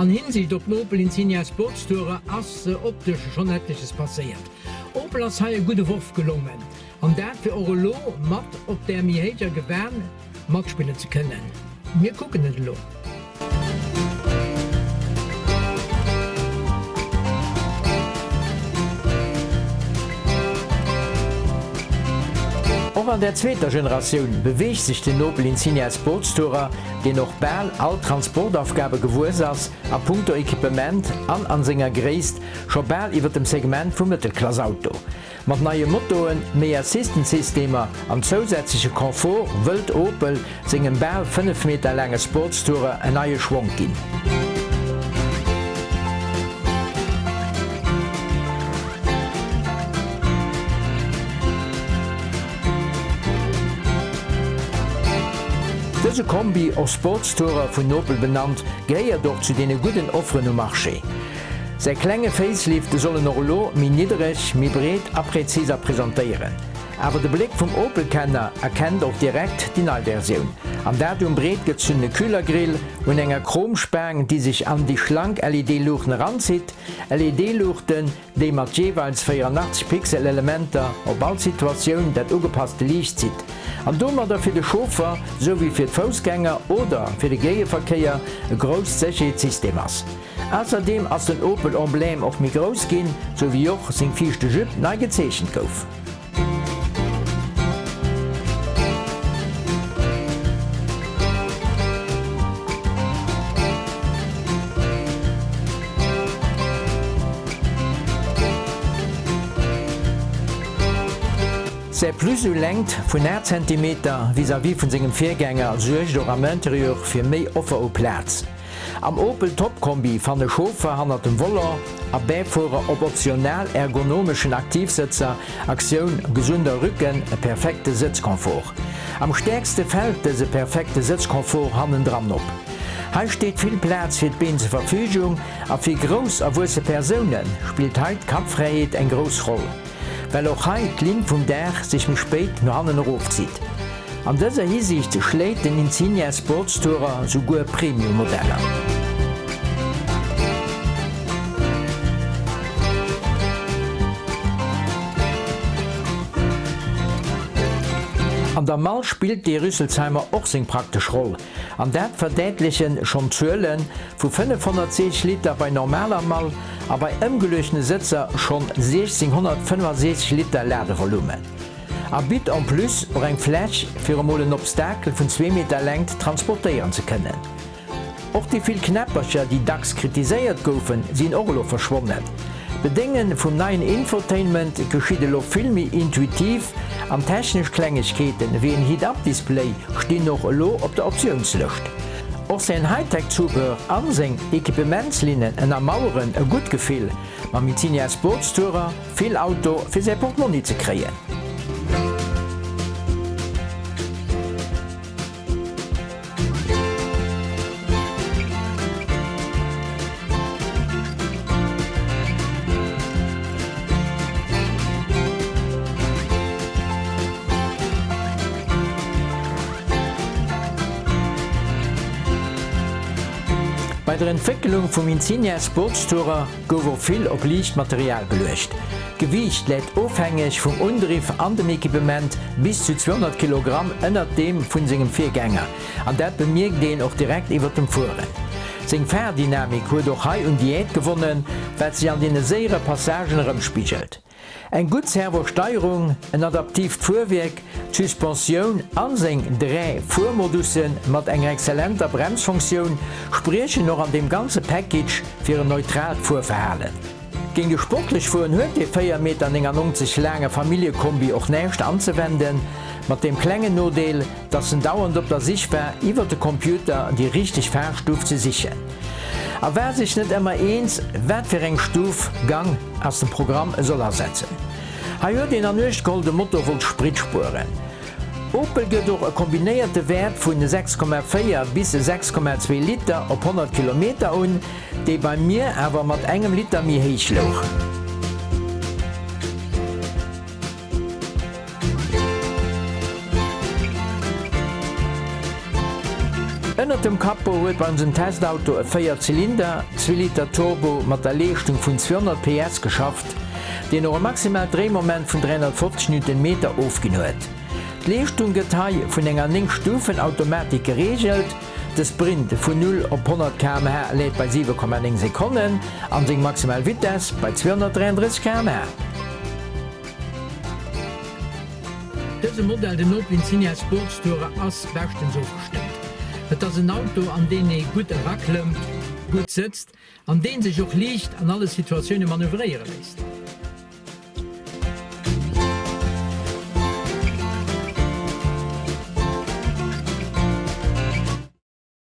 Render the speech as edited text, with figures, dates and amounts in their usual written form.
An Hinsicht op den Opel Insignia Sportstourer ass optesch schonn etleches passéiert. Opel ass hei e gudde Worf gelongen, an dat fir och elo mat op där méi héijer Gewan matspillen ze kënnen. Mir kucken et elo. Och an der zweeter Generatioun beweegt sech den Opel Insignia Sportstourer, deen och bal all Transportaufgabe gewuess ass, a punkto Equipement an an senger Gréisst scho bal iwwer dem Segment vum Mëttelklassauto. Mat neie Motoen, méi Assistance-Systemer an zousätzleche Confort wëllt Opel sengem bal 5 Meter laange Sportstourer en neie Schwonk ginn. Dëse Kombi, och Sportstourer vun Opel benannt, gehéiert och zu deene gudden Offeren um Marché. Säi klenge Facelift soll en och elo méi niddereg, méi breet a präziser presentéieren. Awer de Bléck vum Opel-Kenner erkennt och direkt déi nei Versioun. An dat um breet gezunne Kühlergrill, un enger Chromspaang, déi sech an déi schlank LED-Luuchten eranzitt, LED-Luuchten, déi mat jeeweils 84 Pixel-Elementer op all Situatioun dat ugepasste Liicht zitt an domadder fir de Chauffer souwéi fir d'Foussgänger oder fir de Géieverkéier e grousst Sécherheetssystem ass. Ausserdeem ass den Opel-Emblème och méi grouss ginn, sou wéi och seng viischte Jupe nei gezeechent gouf. Säi Plus u Längt vun 8 Zentimeter vis-à-vis vun sengem Virgänger suergt och am Interieur fir méi Offer u Plaz. Am Opel Top-Kombi fanne Chauffer hannert dem Volant a Bäifuerer op optional ergonomeschen Aktivsëtzer, Aktioun gesunder Rücken, e perfekte Sëtzconfort. Am stäerkste fält dëse perfekte Sëtzconfort hannendran op. Hei steet vill Plaz fir d'Been zur Verfügung a fir grouss erwuesse Persoune spillt hei d'Kappfräiheet eng grouss Roll. Well och hei d'Linn vum Daach sech méi spéit no hannen erofzitt. An dëser Hisiicht schléit den Insignia Sportstourer souguer Premium-Modeller. An der Mall spillt dee Rüsselsheimer och seng praktesch Roll. An dat verdäitlechen schonn d'Zuelen, vu 560 Liter bei normaler Mall a bei ëmgeluechtene Sëtzer schonn 1665 Liter Ladevolumen. A bitt en plus och eng Fläch fir emol en Obstakel vun zwee Meter Längt transportéieren ze kënnen. Och déi vill Knäppercher, déi dacks kritiséiert goufen, sinn och elo verschwonnen. D'Bedénge vum neien Infotainment geschitt elo vill méi intuitiv an technesch Klengegkeeten ewéi en Head-Up-Display stinn och elo op der Optiounslëscht. Och säin Hightech-Zubehör an seng Equipementslinnen ënnermaueren e gutt Gefill mam Insignia Sportstourer. Vill Auto fir säi Portmonni ze kréien. Bei der Entwécklung vum Insignia Sportstourer gouf och vill op liicht Material geluecht. D'Gewiicht läit ofhängeg vum Undriff an dem Equipement bis zu 200 Kilogramm ënnert deem vun sengem Virgänger, an dat bemierkt een och direkt iwwert dem Fueren. Seng Faardynamik huet och hei un Diät gewonnen, wat sech an deene séiere Passagen erëmspigelt. Eng gutt Servosteierung, en adaptiivt Fuerwierk, d'Suspensioun an seng 3 Fuermodusse mat enger exzellenter Bremsfunktioun spriechen och an deem ganze Package fir en neutraalt Fuerverhalen. Géint e sportlech Fueren huet dee 4,99 Meter laange Familljekombi och näischt anzewenden, mat deem klengen Nodeel, dass en dauernd op der Sich war iwwert de Computer déi richteg Fahrstuf ze sichen a war sech net ëmmer eens wat fir eng Stuf, Gang, aus dem Programm e soll asetzen. Hei huet een an Uecht geholl, de Motor wollt Sprit spueren. Opel gëtt och e kombinéierte Wäert vun 6,4 bis 6,2 Liter op 100 Kilometer un, dee bei mir awer mat engem Liter méi héich louch. Ënnert dem Capot huet bei onsem Testauto e 4 Zylinder, zwee Liter Turbo mat der Leeschtung vun 200 PS geschafft, deen och e maximaalt Dréimoment vun 350 Newtonmeter ofginn huet. D'Leeschtung gëtt hei vun enger 9 Stufen Automatik gereegelt. De Sprint vun 0 op 100 km/h läit bei 7,9 Sekonnen an seng maximal Vitess bei 233 km/h. Dëse Modell, den Opel Insignia Sports Tourer, ass beschtens ofgestëmmt. Et ass en Auto, an deen ee gutt eraklëmmt, gutt sëtzt an deen sech och liicht an alle Situatioune manövréiere léisst.